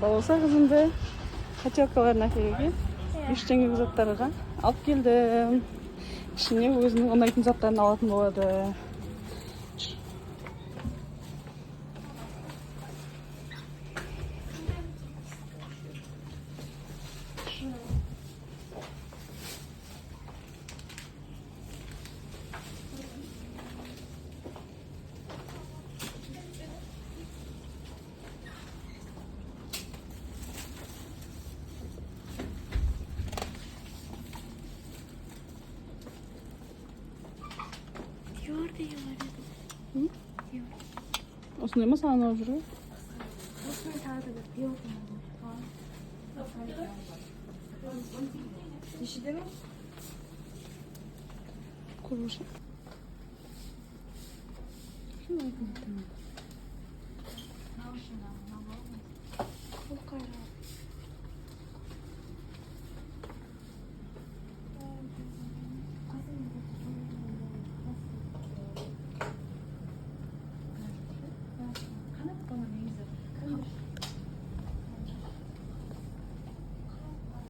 Балауса қызымды хотелкаларын әкелуге, 5 теңгелік заттарға алып келдім. Ішіне өзінің ұнайтын заттарын алатын болады. Dior деген бар еді. Диор. Осындай ма саған ұнап жүр ғой? Осындай тағы да бір Диор деген бар. Нешеде ме? Көруші.